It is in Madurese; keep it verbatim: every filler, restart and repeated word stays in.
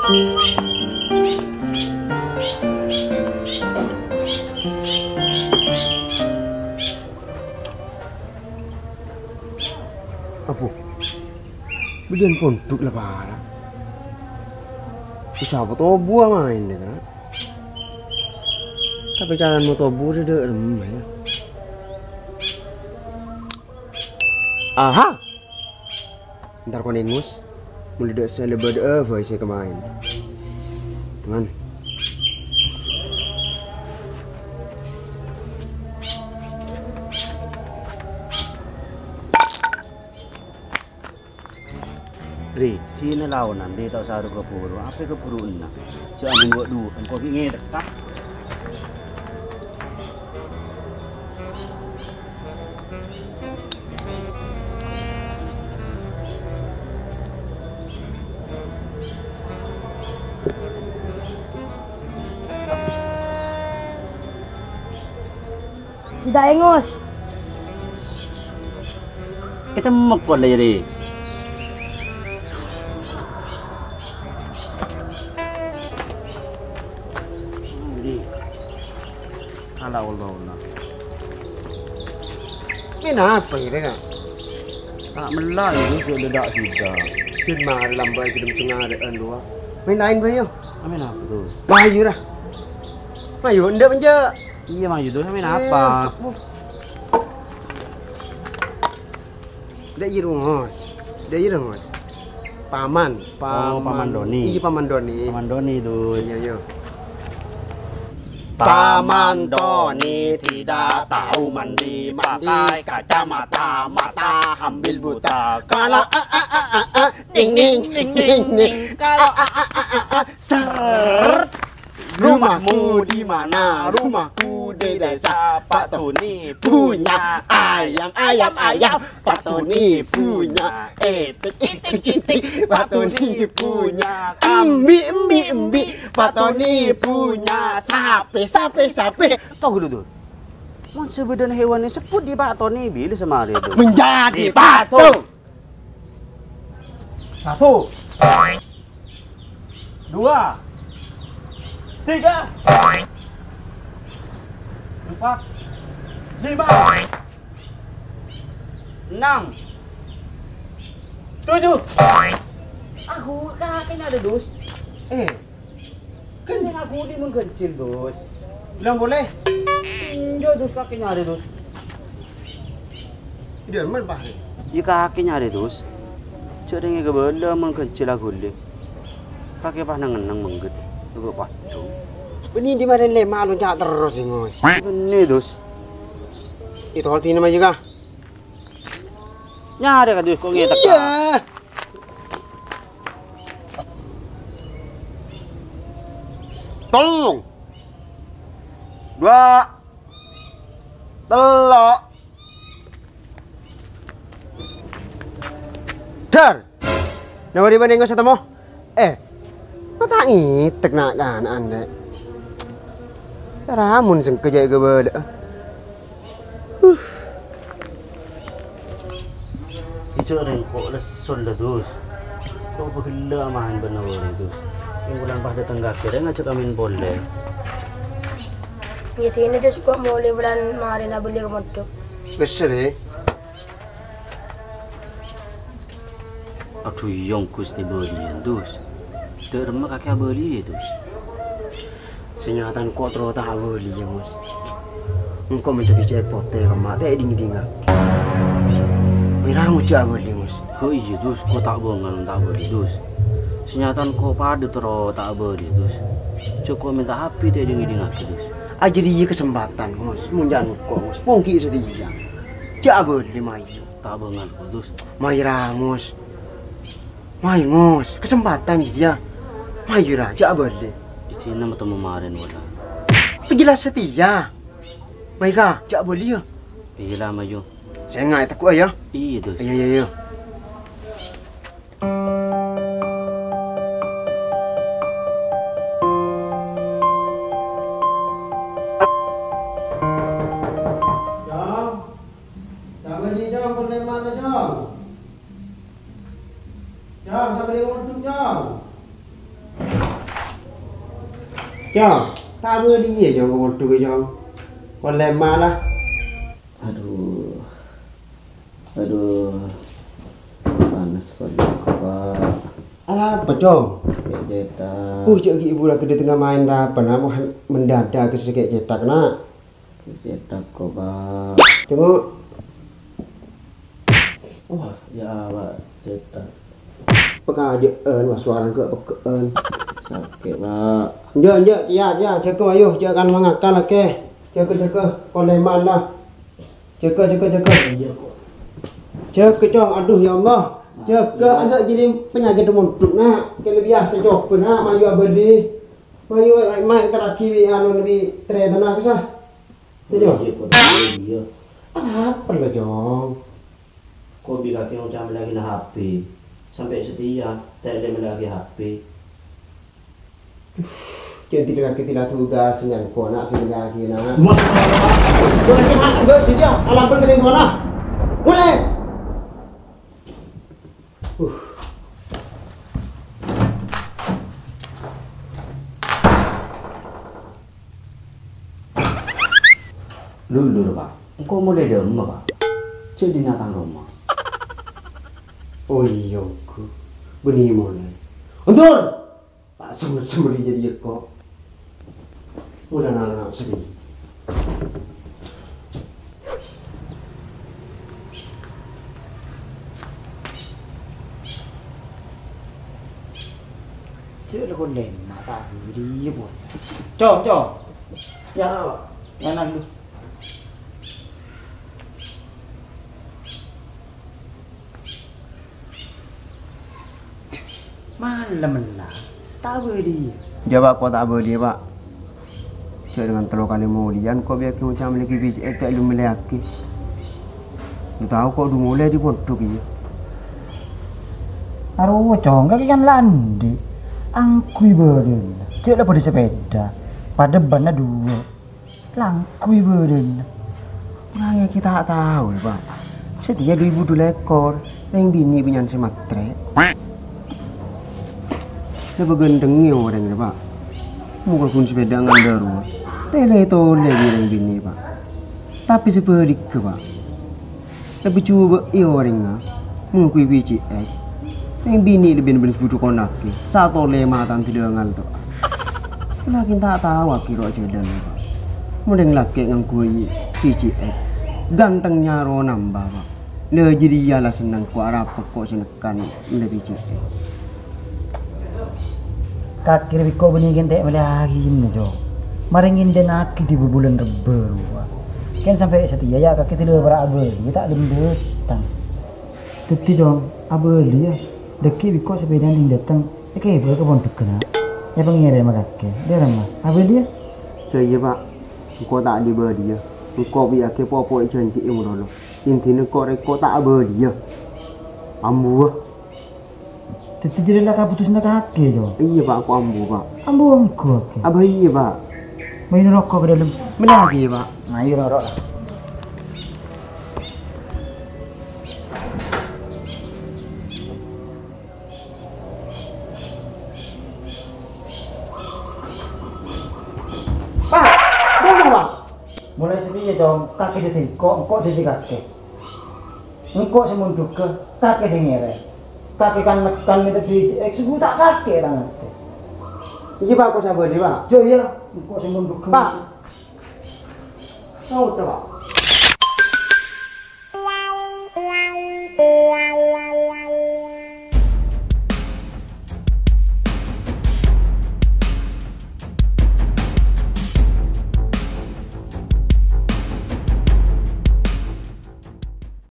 Apo? Bâdhân pondhuk la para'. Bisa apa tobuwâ maèn, yâ, Kak? Tapè carana tobuwâ dâ' remma, yâ. Aha! Entar konèng, Mus. Mon dâ' sè la bâdâ'â bhâi sè kamaèn. Teman. Rè, jhâna laonan, dhi ta' osa ru-kabhuru. Apa kabhuru'na? Jhâ' amin wâ' duwâ', engko' ghi' ngèdhek, ta'? Tidak, Engus. Ketemmo kok lere. Ala Allah, Allah. Maèn apa ini, Kak? Ta' mella, ini sudah dak sida. Jin mari lambai gelem sungare'an dua. Maèn laèn bae, yo. Maèn apa tuh? Mayu, ra. Mayu, ndak menja. Iya, mayu tuh, maèn apa? Eh, Ndak iya, Rungos. Ndak iya, Rungos. Paman, Oh, Paman Doni. Iya, Paman Doni. Paman Doni, Dus. Iya, iya. Paman Doni tidak tahu mandi, pakai kacamata, mata hamil buta. Kalau, ah, ah, ah, ah, ah, ding, ding, ding, ding, ding. Kalau, ah, ah, ah, ah, ah, ser. Rumahmu di mana? Rumahku di desa. Pak Toni punya ayam, ayam, ayam. Pak Toni punya etik, etik, etik. Pak Toni punya embi, embi, embi. Pak Toni punya sapi, sapi, sapi. Tunggu dulu, tuh. Mon sebedana hewan disebut di Pak Toni, bila semari itu? Menjadi patung. Satu. Dua. Tiga. Empat. Lima. Enam. Tujuh. Aku kakeknya ada, Dus. Eh, Kan aku di mengkencil, Dus. Bilang boleh? Enggak, Dus, kakeknya ada, Dus. Di mana, Pak? Ya, kakeknya ada, Dus. Cek dengi ke benda mengkencil aku, Le. Kakek pas nang-nang mengget. Aku patung. Ini di mana, Le? Malu cak terus, Ingus. Ini, Dus. Itu artinya mah juga. Nyari kan, Dus, kok ngetek, Iya. Pak? Tolong. Dua. Telok. Dar. Nawari bani engko' satemmo. Eh. Mata ngitek na'-kana'an, Dek. Ramun sengke jai gabala. Huh. Ijo rengko' lesson la, Dus. Kok pagella maen bân orèng, Dus. Yang bulan pas dateng kakè, reng ajak amin polè. Iya, dina, Dus, kok molè bulan marè la bâli ka mondhuk. Kesel, eh. Adhu, iyong Gusti bâliyân, Dus. Dâ' remma kakè abâliyâ, Dus. Sanyatan ko' terro ta' abâliyâ, Mus. Engko' mènta bicè'è potè kemma, ta' èdhing-èdhingngaghi. Mèra Mus jhâ' abâli, Mus. Ko' iyâ, Dus, ko' ta' bângal ta' abâli, Dus. Sanyatan ko' padâ terro ta' abâli, Dus. Jhâ' ko' mènta happy ta' èdhing-èdhingngaghi, Dus. Ajâriyâ kasempatan, Mus. Mon jhâ' engko', Mus. Pongghi satèya. Jhâ' abâli, mayu. Ta' bângal, Dus. Mayu ra, Mus. Mayu, Mus. Kasempatan jâriyâ. Mayu ra, jhâ' abâli. Isina matemmo marèn, wala. Jelas satèya. Mayu, Ka, jhâ' abâli, yâ. Iyâ la, mayu. Sènga' ètegghuwâ, yâ. Iyâ, Dus. Iyâ, iyâ, iyâ. Jang. Sambâli, Jang, pon lèmana, Jang. Jang, sambâli mondhuk, Jang. Cong, ta' bâdhiyâ, Cong, ka pondhuk, Cong. Polè malah. Aduh. Aduh. Panas pondhuk, Pak. Arapa, Cong? Cè' cètak. Uh, cè' ghi' bhuru ghâdhâ tengnga maèn arapa, Na'? Wah, mendadak sakè' cètak, Na'. Cètak kok, Pak. Cengok. Wah, ya, Pak, cètak. Pekaja'an, wah, suarana ghâ' pegghâ'ân. Sakè', Pak. Enjâ', enjâ', Cia, Cia, jâgâ, ayo, jâ' kan mangakal, oke. Jâgâ, jâgâ, polè malah. Jâgâ, jâgâ, jâgâ. Jâgâ, Cong, aduh, ya Allah. Jâgâ, enjâ' jârèya panyakèt mondhuk, Na'. Kèng biyasa cobâ, Na', mayu abâli. Mayu, ma' èntarraghi bi' anu, bi' trè tenna', kassa. Iyâ. Iyâ, Pak. Iyâ. Arapa la, Cong? Ko' bi' kakè ngoca' mellèaghina H P. Sampè' satèya, ta' ellè mellèaghi H P. Jâ' dhi kakè tila tugas, nyan ko' na' sè mellèaghina. Mas- Ghâ' dhi, Cong. Alambân kennèng temmo, na'. Mulè! Uh. Lulur, Pak. Engko' molè dâ'emma, Pak? Jâ' dhinna' tang roma. Oh iyâ, ghu. Bânnè molè. Ondur! Pas sumber-sumber iyâ dhiyâ, ko'. Mula nana seri. Cek lo konden mata diri pun. Cong, cong. Ya, ya nang lu. Malem la, ta' bâli. Jâ, Pak, ko' ta' bâli, Pak. Jâ' dengan tello kalè molèyan ko' bi' aki ngoca' mellèaghi biji, eh, ta' lu mellèaghi. Lu tao ko' du molè dhi pondhuk iyâ. Aro, Cong, kakè kan la andi'. Angghuy bâdâna. Jâ' la bâdâ sepèda. Padâ bânna duwâ'. Langghuy bâdâna. Orèng èkè ta' tao, yâ, Pak. Satèya du èbu du lèkor, rèng binè' bânnya'an sè matrè. La paghendhengngè orèng, yâ, Pak. Moghâ ghun sepèda ngandhâr rowa. Tèlè-tolè bi' rèng binè', Pak. Tapè sabhâligghâ, Pak. Lebbi jhubâ'è orèngnga, mongghu P C X. Rèng binè' lebbi bân sè budhu konakè, satolè matan dâlângan to'a. Lakè ta' tao akè rowa jhâlân, Pak. Mon rèng lakè' ngangghuy P C X, ganteng nyaro nambâ, Pak. La jârèya la senneng ko' arapa ko' sè nekkan. Ella becek. Kakè rè bikko' bânnè kèng ta' mellèaghina, Cong. Marè ngèndhânaghi dhi bubulân rebbhâ rowa. Kèng sampè' satèya, yâ, kakè tèlè para' abâli, ta' lem dâteng. Dhâddhi, Cong, abâli, yâ. Dhâggi' bikko' sapèdana dâteng, èkèbâ ka pondhugghâ, na'. Èpangèrèma kakè. Dâremma, abâli, yâ. Jâ, iyâ, Pak. Engko' ta' dhi-bâdhiyâ. Engko' bi' akè popo'è jhânjhi è mololo. Intina ko' rèko' ta' abâliyâ. Ambuwâ. Dhâddhi jârèya la kaputusanna kakè, Cong? Iyâ, Pak, ko' ambu, Pak. Ambu ongghu kakè? Abâ iyâ, Pak. Mayu noro' ka dâlem. Mellèaghi, Pak. Mayu noro'. Pak, dâlem, Pak. Molaè satèya, Cong, kakè dhâddhi engko', engko' dhâddhi kakè. Engko' sè mondhugghâ, kakè sè ngèrèm. Kakè kan-, kan mènta biji, eh, sungguh ta' sakè' tangan. Iyâ, Pak, engko' sabâli, Pak. Jâ, iyâ, engko' sè mondhugghâ. Pak. Saoda, Pak.